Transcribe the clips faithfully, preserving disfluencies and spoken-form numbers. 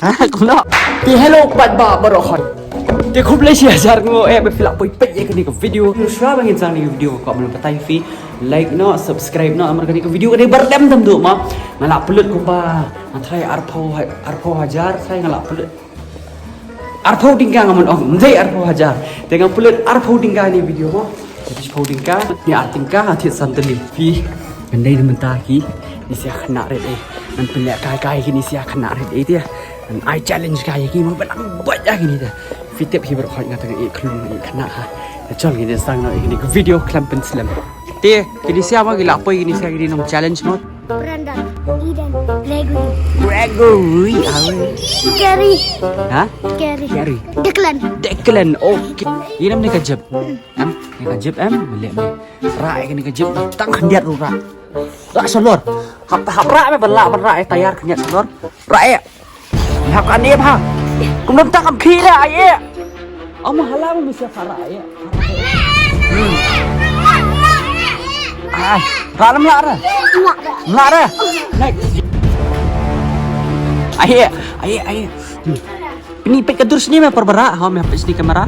Ha, kumno? Te hello pat ba baroh khoi. Te khublei shi hajar nguh eh ba phi la poi peit ïa kane ka video. Shuwa ba ngin sdang ïa ka video, kwah ban batai phi, like noh, subscribe noh, namar kane ka video ka dei ba rdem tam duh ma. Nga la upload kumba, nga tharai arphew ha-, arphew hajar, tharai nga la upload. Arphew tyngka nga mut ong, ym dei arphew hajar. Te nga upload arphew tyngka ïa kane ka video mo. Te shiphew tyngka, ne ar tyngka, nga thied san tylli. Phi, ngan dei na mynta ki, ne sha khynnah rit eh. Ngan pynleh kai kai ki ne sha khynnah rit eh te. Ngan ai challenge kai ki, ma ba lang bad ïa kine te. Phi tip hi baroh khoi nga tang ïa khlung ïa khynnah ha. Te chol kine sang noh ïa kine ki video khlem pynslem. Te, kine sha ma ki la poi kine sha kine nong challenge mo. Brandon, Eden, Gregory. Gregory, awe. Gary. Ha? Gary. Gary. Declan. Declan, okay. Ïa nam ne ka jep. Em, ne ka jep em, mele me. Rah ïa kane ka jep, tang khyndiat ruh rah. Rah shalor. Hap, hap rah me, ban lah, ban rah ïa tayar khyndiat shalor. Rah ïa. Hap kane bha. Kum dam tang kam khi rah ïa. Amo hala mo misa rah ïa. Hmm. Ah, rah lam lah rah. Lah rah. Next. Ai, ai, ai. Hmm. Pini peit ka dur sini me perbara, ha me peit sini kamera.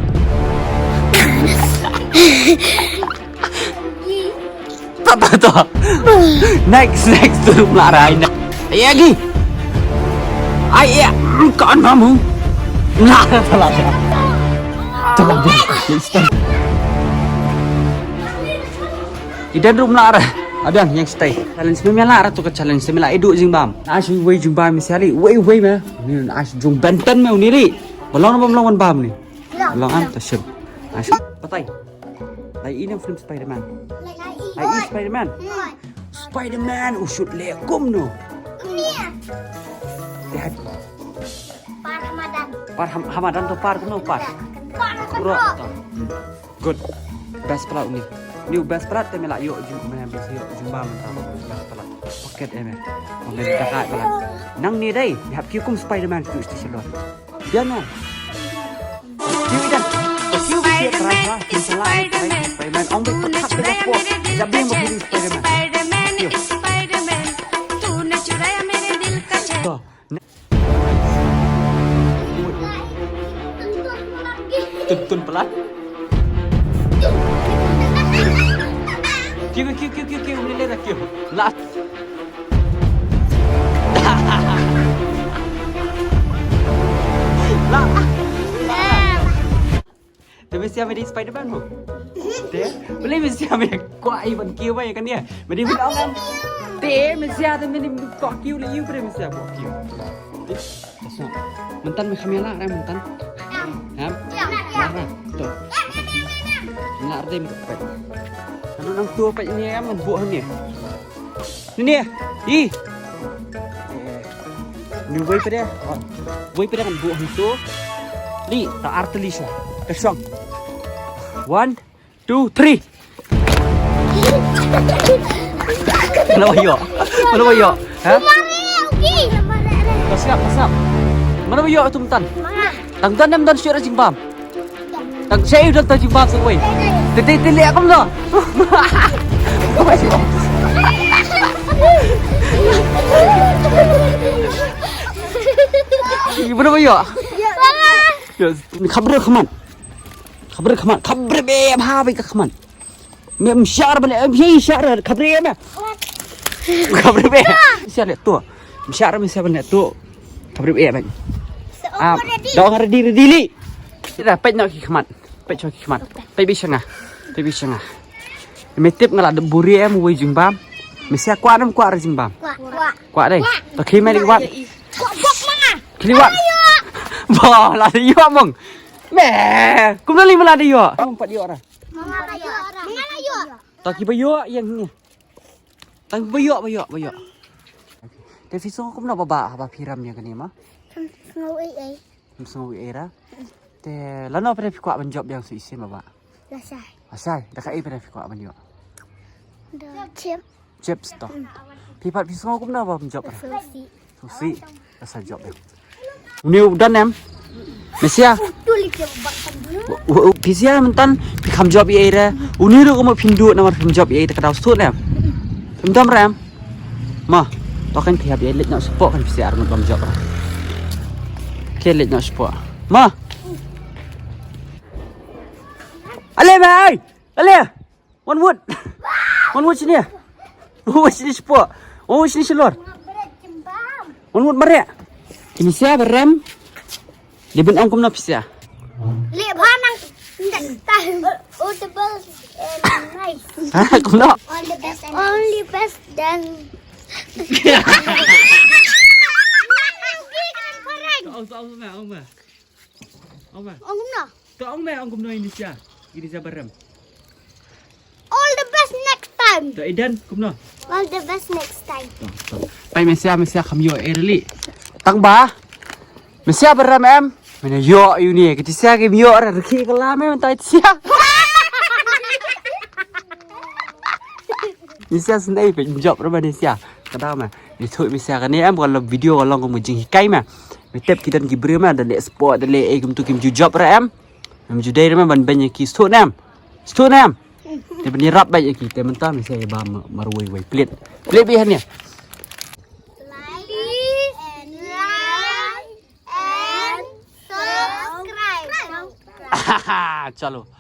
Tata to. Next, next tu lah rai. Ai lagi. Ai ya, kan mamu. Lah, salah. Tolong dia. Iden rum lah. Adan yang stay. Challenge me lah tu ka challenge me lah idu jingbam. Ash wei jingbam me siali. Wei wei me. Ni ash jung benten me uniri. Belong belong bam ni. Long am ta shim. Ai shim. Patai. Ai ina film Spider-Man. Ai i Spider-Man. Spider-Man u shoot le kumno. Dad. Par Hamadan. Par Ham-, Hamadan to par kumno par. Par Ro. Good. Best plat ni. Ni best plat te me la yo jing me best yo jing ba men ta best plat. Pocket em. Pocket ka plat. Nang ni dai. Hap ki kum Spider-Man tu station lo. Biang ah. Kiu dah. Kiu biang Spider-Man, Spider-Man. Ong bik pekat bik po. Jab bik Spider-Man. Kiu. Spider-Man. Tune churaya mere dil ka chai. Tun tun pelat. Kiu kiu kiu kiu kiu ni le kiu. Lah. Lah. Te me sia me dei Spider-Man mo. Te, beli me sia me kwah i ban kiew ba ïa kane. Me dei me ong em. Te me sia te me dei kwah kiew le ïu pre me sia kwah kiew. Te, ta so. Myntan me kham ïa lah re myntan. Em? Lah re. To. Lah re me kwah. Anu nang tu pa ni em ngan buh ni. Ni ni. I. Ni wei pede. Wei pede kan buh hangtu. Li, ta arteli sha. Ka shong. One, two, three. Mana ba ïoh? Mana ba ïoh? Ha? Ka siap, ka siap. Mana ba ïoh tu myntan? Tang don em don shuh ra jingbam. Tang sha ïoh don tang jingbam sa wei. Te te te leh kumno. Ïa, mana ba ïoh? Ïa, khabre khmat. Khabre khmat, khabre be bha be ka khmat. Me mshar ba le, me shar khabre me. Khabre be. Shar le to. Mshar me shar ba le to. Khabre be me. Ah, dong ready ready li. Dah peit noh ki khmat. Peit noh ki khmat. Peit bi shanga. Peit bi shanga. Me tip nga la dep buri em wei jingbam. Me sia kwah nam kwah re jingbam. Kwah, kwah. Kwah dei. To khie me li wat. Kwah bok ma. Khie li wat. Ba la de ïoh mong. Me. Kumno li me la de ïoh. Mong pat ïoh ra. Mong la ïoh. Mong la ïoh. To ki ba ïoh ïa ni. Tang ba ïoh ba ïoh ba ïoh. Te phi sngew kumno ba ba ba phi ram ïa kane ma. Sngew ei ei. Ym sngew ei ra. Te lano phi kwah ban jop ïa shisien ba ba. Lashai. Lashai, da kaei phi kwah ban ïoh. Da chips. Chips to. Phi pat phi sngew kumno ba ban jop ra. Sushi. Sushi. Lashai jop ïa. Uni u don em. Me sia. Phi sia myntan phi kham jop ïa ra. Uni ruh kumno phin duh namar phin jop ïa ta ka daw sut em. Phin dom ra em. Ma, to kan phi hap ïa leit noh sha pok kan phi sia ar ngut bam jop ra. Ke leit noh shapoh. Ma. Ale ma ai. Ale. Wan wut. Wan wut shane. Wan wut shane shapoh. Wan wut shane shalor. Wan wut mareh. Kine sha ba rem. Dei ban ong kumno phi sha. Leh bha nang. Audible and nice. Ha, kumno? All the best and only best then. Ong, ong, ong, ong, ong. Ong ma. Ong kumno? To ong ma, ong kumno Indonesia. Indonesia barem. All the best next time. To Eden kumno? All the best next time. To, to. Pai Mesia, Mesia kham ïoh eh rili. Tang ba. Mesia barem em. Mena ïoh ïu ni. Kiti sia kim ïoh ra riki kala me mentai sia. Mesia sendai pe jop ra ba Mesia. Kada ma. Ni thu Mesia kane em, kalau video kalau ngom jinghikai ma. Me tep ki don ki briew ma, da leh sport, da leh eh kumtu kim ju jop ra em. Em ju dei ra ma ban beiñ ïa ki stu nem. Stu nem. Te ban ïarap beiñ ïa ki, te mynta Mesia ïa ba ma-, marwei wei plit. Plit bih han ïa. Please like and subscribe. Chalo.